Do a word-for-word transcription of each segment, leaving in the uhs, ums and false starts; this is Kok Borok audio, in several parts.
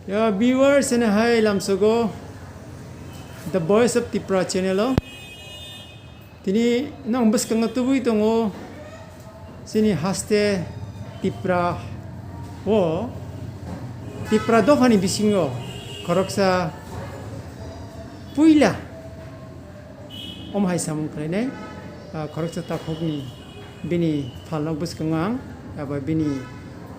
Ya, viewers, ene hai lamsogo The Voice of Tipra channel o. Tini nang bwskango tubui tongo chini haste Tipra o, Tipra dophani bisingo khoroksa puila omo hai samung khlainai, ah, khoroksa takhukni bini phalnok bwskango ang, abo bini,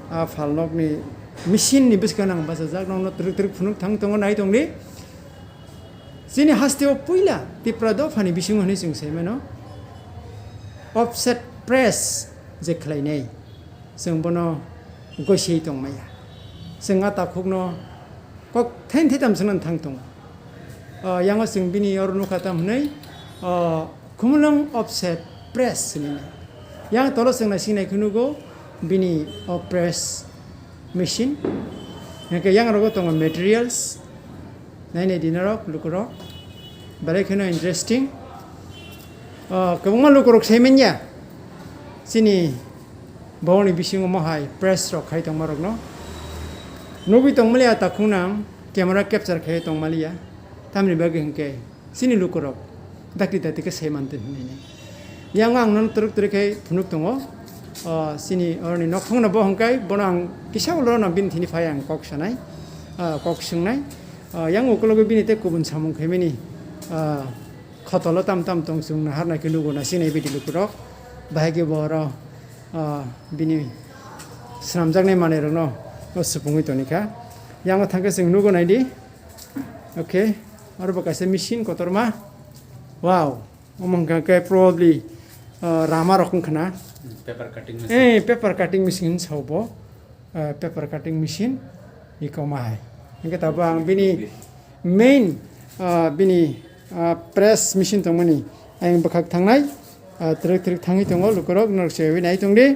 ah, phalnokni machine ni bwskango ang bachajak, nokno twrwk twrwk phunuk thang tongo, nai tongdi. Chini hasteo puila Tipra dophani bisingo hinwi chwng sai mano, offset press je khlainai, chwng bono goisei tongmaya. Chwng a takhukno kok thain thaitam chwngno thang tongo. O, yango chwng bini oro nukha tam hwnwi, o, Khumulwng offset press hinwi. Yang tolo chwng naising nai khe nugo bini o press machine. Hingke yang rogo tongo materials. Nai nai dinarok, lukurok. Belai kheno interesting. O, kwbangma lukurok sai manya. Chini bongni bisingo mohai press rok khai tongma rokno. Nugwi tongmaliya takhungnang camera capture khai tongmaliya. Tamni bagwi hingke chini lukurok dakti dakti khe sai mantwi hinwi. Yang ang nono twrwk twrwk khe phunuk tongo. O, chini oroni nokhungno bo hwnkhe bono ang kisa ulo no bini thini phai ang kok sanai, ah, kok swngnai. Ah, yang ukologo bini tei kubun samung khaimani, ah, khotolo tam tam tong chwng naharnai khe nugo na sinai bidi lukurok. Bahai khe bo oro, ah, bini swnamjaknai manwirokno o supungwi tonikha. Yang o thangkhe chwng nugo naidi. Okay, aro bo kaisa machine kotorma. Wow, omo hwnkha khe probably, ah, rama rok wngkha na? Paper cutting machine. Eh, paper cutting machine hinwi sao bo. Ah, paper cutting machine ni koma hai. Hingke tabuk ang bini main, ah, bini, ah, press machine tongmani ayang bwkhak thangnai. Ah, twrwk twrwk thangwi tongo lukurok, norok se nai tongdi.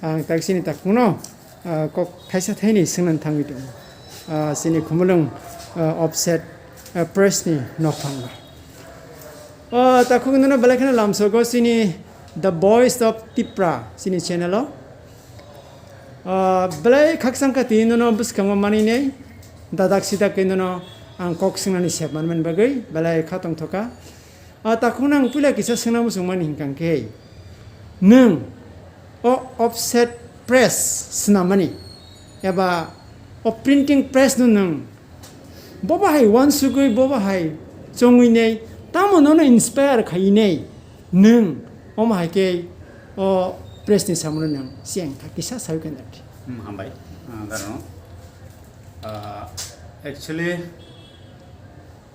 Ang tak sini tak kuno, ah, kok thaisa thaini swngna thangwi tongo. Ah, sini Khumulwng, ah, offset, ah, press ni nok thangma. Ah, takhuk nono belai kheno lamsogo sini The Voice of Tipra sini channel o. Ah, belai khakchang kha tini nono bwskango manwi nei, dadak sidak khe nono ang kok swngnani sep manmani bagwi belai kha tongthokha. Ah, takhukno ang puila kisa swngna muchungmani hwnkha khe, nwng o offset press swnammani eba o printing press no nwng bobo hai uansugwi, bobo hai chongwi nei, tamo nono inspire khaiwi nei, nwng omo hai khe o press ni samungo nwng cheng kha kisa sawi khe nadi. Hmm, hambai. Ah, darano. Ah, actually,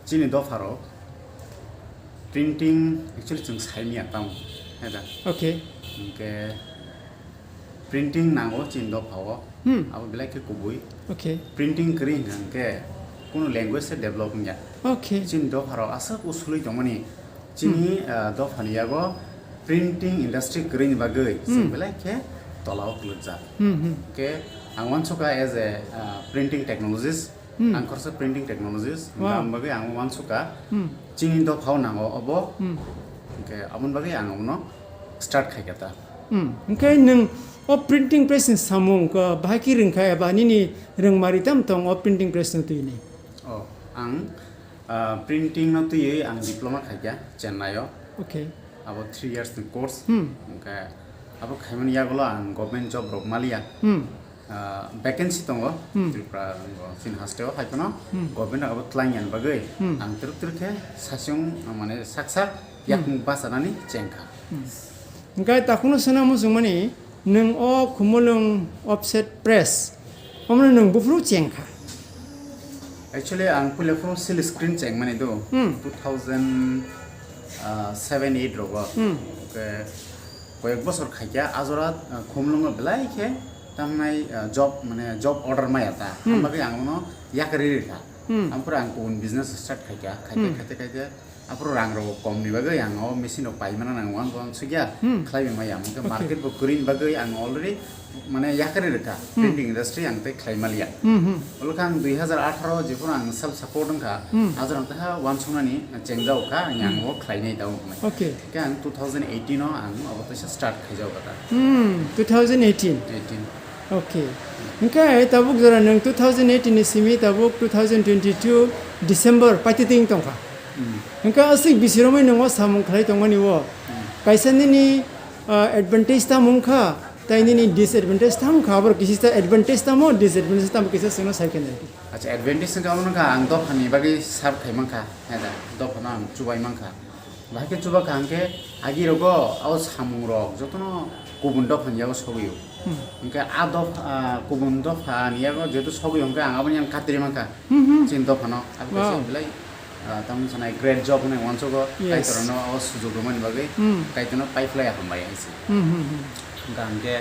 chini dopharok printing actually chwng saimanya tamo, he da? Okay. Hwnkhe printing nango chini dophao, Hmm. abo belai khe kubui. Okay. Printing kwrwi hwnkhe kunu language se develop wngya. Okay. Chini dopharok aswk usulwi tongmani, chini, Hmm. ah, dophani yago printing industry kwrwini bagwi chwng Hmm. belai khe tolao kwlwkjak. Hmm, hmm. Hwnkhe ang uansukha as a, ah, printing technologist, Hmm. ang khoroksa printing technologist, Wow. ang bagwi ang uansukha, Hmm. chini dophao nango obo, Hmm. hwnkhe aboni bagwi ang abono start khaikha ta. Hmm. Hwnkhe nwng o printing press ni samung khe bahai khe rwngkha eba nini rwngmari tam tong o printing press no twi ni? Oh, ang, ah, printing no twiwi ang diploma khaikha Chennai o. Okay. Abo three years ni course. Hmm. Hwnkhe abo khaimani yagulo ang government job rok maliya. Hmm. Ah, vacancy tongo Hmm. Tripura, chini haste o, hai phano Hmm. government abo twlang yang bagwi Hmm. ang twrwk twrwk khe sasiyong, ah, mane sak sak Hmm. yakung bachanani chengkha. Hmm. Hwnkhe takhukno swngna muchungmani, nwng o Khumulwng offset press omono nwng buphuru chengkha? Actually, ang puila phuru seal screen chengmani do. Hmm. Two thousand seven eight rogo. Hmm. Hwnkhe koyek bosor khaikha, ajora, ah, Khumulwngo belai khe tamnai, ah, job, mane job order maya ta. Hmm. Ang bagwi ang bono yakarwi rikha. Hmm. Ampore ang kubun business start khaikha, khaite, Hmm. khaite, khaite. Aphuru rang rok kom ni bagwi ang o machine rok paimana nang uansukya Hmm. khlaiwi maya. Hwnkhe Okay. market bo kwrwini bagwi ang already mane yakarwi rwkha. Hmm. Printing industry ang tei khlai maliya. Hmm, hmm. Olo khe ang dui hazar atharo jephuru ang self support wngkha, Hmm. ajora ang tei ha uansuknani chengjao kha, ang Hmm. o khlainai tamo hwnwi. Okay. Khe ang two thousand eighteen o ang abo teisa start khaijao kha ta. Hmm, two thousand eighteen. Eighteen. Okay. Hwnkhe tabuk jora nwng two thousand eighteen ni simi tabuk two thousand twenty-two December paititwng tongkha. Hmm. Hwnkhe aswk bisiromwi nwng o samung khlai tongmani o. Hmm. Kaisa nini, ah, advantage tamo wngkha, tei nini disadvantage tamo wngkha, aboro kisisa advantage tamo, disadvantage tamo kisa chwngno sai khe nai. Acha, advantage wngkha, omo wngkha ang dophani bagwi serve khai mankha, he da, dophano ang chubai mankha. Bahai khe chuba kha hwnkhe agi rogo o samung rok jotono kubun dophani yago sogwi o. Hmm. Hwnkhe a dopha, ah, kubun dophani yago jehetu sogwi o hwnkhe ang aboni ang khatri mankha. Hmm, hmm. Chini dophano. Wow. Aboni belai, ah, tamoni sanai great job hwnwi uansugo. Yes. Kaitorno o sujok rwmani bagwi, hmm, Kaitorno paiphlai hambai hai se. Hmm, hmm, hmm. Hwnkhe ang khe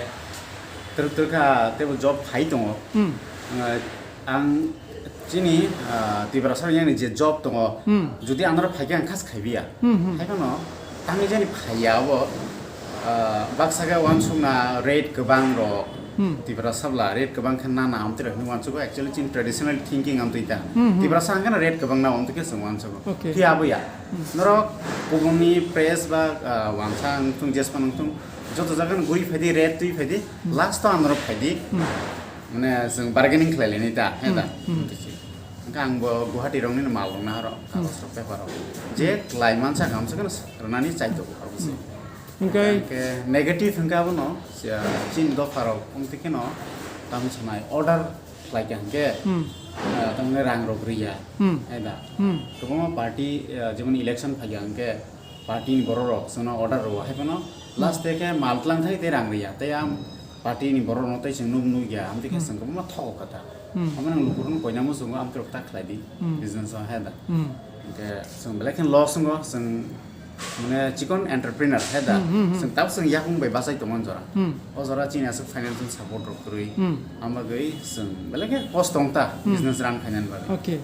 twrwk twrwk kha teibo job phai tongo. Hmm. Ah, ang chini, ah, Tiprasa yang je job tongo, hmm, jodi ang norok phaikhe ang khas khaibiya. Hmm, hmm. Haikheno tangwi jani phaiya abo, ah, baksa khe uansukna rate kwbang rok, hmm, Tiprasa bwla rate kwbang khe nana amtwi rok hinwi uansugo, actually chini traditional thinking amtwi ta. Hmm, hmm. Tiprasa ang kheno rate kwbang na amtwi khe chwng uansugo. Okay. Phiya aboya. Hmm. Norok kubuni press ba, ah, uansa wngthung jespa wngthung joto jaga no guri phaidi, rate twi phaidi, hmm, last o ang norok phaidi. Hmm. Mane chwng bargaining khlai lainai da, he da? Hmm, hmm. Hwnkhe angbo Guwahati rokni mal rok naharo, hmm, kagoj rok, paper rok. Je, hmm, klai mansa khe amsa kheno rwnani chai tongo, abo se. Hmm. Hwnkhe hwnkhe negative hwnkhe abono, chini dopha rok wngtwi kheno tamo sanai order khlai kha hwnkhe, hmm, ah, tamni rang rok riya, hmm, he da? Hmm. Kwbangma party, ah, jemon election phai kha hwnkhe, party ni borok rok chwngno order rwo, hai phano last day khe mal tlang thai tei rang rwya, tei am party ni borok rokno tei chwng nuk nuk ya, amtwi khe, hmm, chwng kwbangma thogo kha ta. Hmm. Omo nang lukurokno koina muchungo amtwi rok ta khlai di, hmm, business o hai da. Hmm. Hwnkhe chwng belai khe loss wngo, chwng mane chikon entrepreneur hai da. Hmm, hmm, hmm. Chwng tabuk chwng yakung bai bachai tongo jora. Hmm. O jora chini aswk financial support rok kwrwi. Hmm. Am bagwi chwng belai khe kosto wng ta, hmm, business run khainani bagwi. Okay.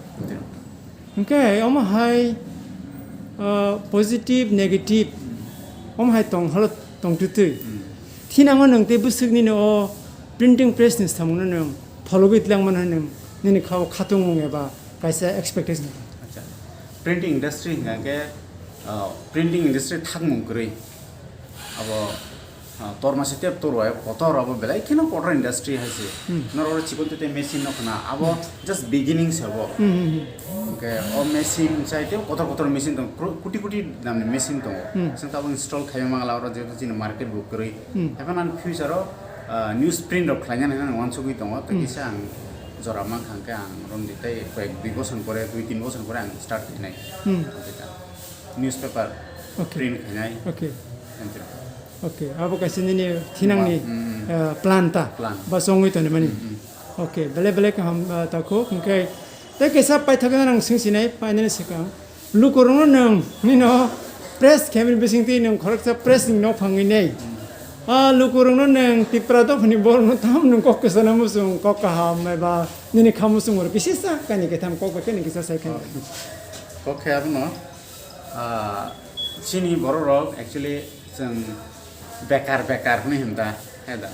Hwnkhe omo hai, ah, positive, negative, omo hai tong holo tongtwtwi. Hmm. Thinango nwng tei bwswknino o printing press ni samungno nwng phologwi tlangmano nwng nini kha-, khatungmung eba kaisa expectation. Acha. Printing industry hwnkha khe, ah, printing industry thakmung kwrwi. Abo Ah, torma se tep torwa, kotor abo belai kheno kotor industry hai se. Hmm. Norok oro chikon tete machine no khna, abo, hmm, just beginning se abo. Hmm, hmm, hmm. Hwnkhe o machine chai tei kotor kotor machine tong, kru-, kuti kuti damni machine tongo. Hmm. Chwng tabuk install khaima mangala oro jehetu chini market bo kwrwi. Hmm. Haikhe nang future o, ah, newsprint rok khlaina hinwi uansugwi tongo. Tei, hmm, kisa ang jora mankha hwnkhe ang romdi tei koyek dui bochor pore, dui tin bochor pore ang start khainai. Hmm. Newspaper, okay, print khainai. Okay. Entwrwng. Okay, abo kaisa nini thinangni, hmm, eh, plan ta? Plan. Ba chongwi tonwi mani? Hmm, hmm. Okay, belai belai kaham, eh, takhuk. Hwnkhe tei kaisa paithakgwi nang swngsinai, painani swkang. Lukurokno nwng nino press khaimani bisingtwi nwng khoroksa press ni nok phangwi nei. Hmm. Ah, lukurokno nwng Tipra dophani borokno tamo nwng kok kwchana muchung, kok kaham, eba nini kha muchung oro kisisa kainwi kaitham kok bai kainwi kisa sai khainai. Oh. Kok khe abono. Ah, chini borok rok actually chwng bekar, bekar hwnwi hwn ta, he da?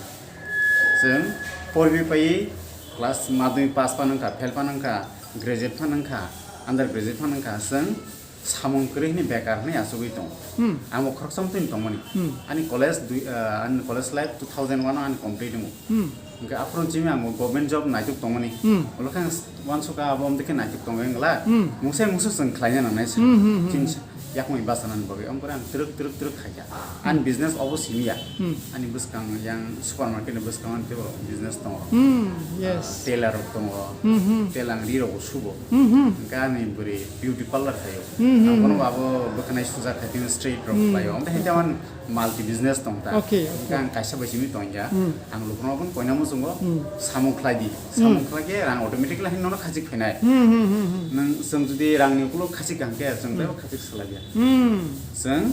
Chwng porwi paiwi class madhyamik pass phano wngkha, fail phano wngkha, graduate phano wngkha, under graduate phano wngkha, chwng samung kwrwi hwnwi bekar hwnwi achugwi tongo. Hmm. Ang bo khoroksa wngtwi tongmani. Hmm. Ani college dui, ah, ani college life two thousand one o ani complete wngo. Hmm. Hwnkhe aphuru chini ang government job naituk tongmani. Hmm. Ulo khe ang uansukha abo omtwi khe naituk tongo wngla. Hmm. Mungsa mungsa chwng khlaina nangnai se. Hmm, hmm, hmm, chini hmm. Yakungni bachanani bagwi. Omkhe ang twrwk twrwk twrwk khaikha. Hmm. Ani business obo simi ya. Hmm. Ani bwskang yang supermarket ni bwskango ani teibo business tongo. Hmm, yes. Ah, tailor rok tongo. Hmm, hmm. Tailor ang ri rok bo subo. Hmm, hmm. Hwnkhe ani bwrwi beauty parlor khaio. Hmm, hmm, hmm. Ang bono abo bwkhanai suja khai tini straight rok khlaio. Hmm. Omtwi hai tei ang multi business tong ta. Okay, okay. Hwnkhe ang kaisa bai simi tong ya. Hmm. Ang lukurokno koina muchungo, hmm, samung khlai di. Hmm. Samung khlai khe rang automatically haino nono khachik phainai. Hmm, hmm, hmm, hmm. Nwng chwng jodi rangni ukuluk khachik kha hwnkhe chwng, hmm, teibo khachik swlai ya. Hmm. Chwng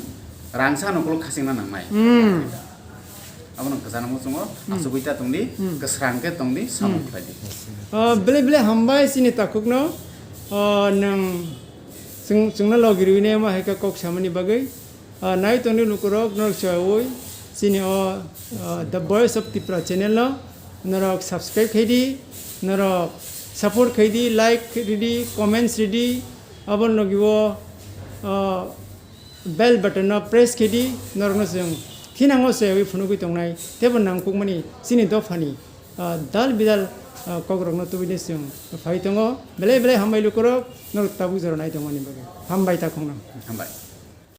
rang sa ukuluk khachikna nangnai. Hmm. Abono kwchana muchungo, hmm, achugwi ta tong di, hmm, kwsrang khe tong di, samung, hmm, khlai di. Ah, belai belai hambai chini takhukno, ah, nwng chwng, chwngno logi rwinai omo hai khe kok samani bagwi. Ah, nai tongdi lukurok, norok chayui chini o, ah, The Voice of Tripura channel no norok subscribe khai di, norok support khai di, like ridi, comments ridi, abo logi o, ah, bell button no press khai di, norok no chwng thinango chayui phunugwi tongnai, teibo nangkukmani chini dophani ah, dal bidal, ah, kokrokno tubui ni chwng phai tongo. Belai belai hambai lukurok norok tabuk jora nai tongmani bagwi. Hambai takhukno. Hambai.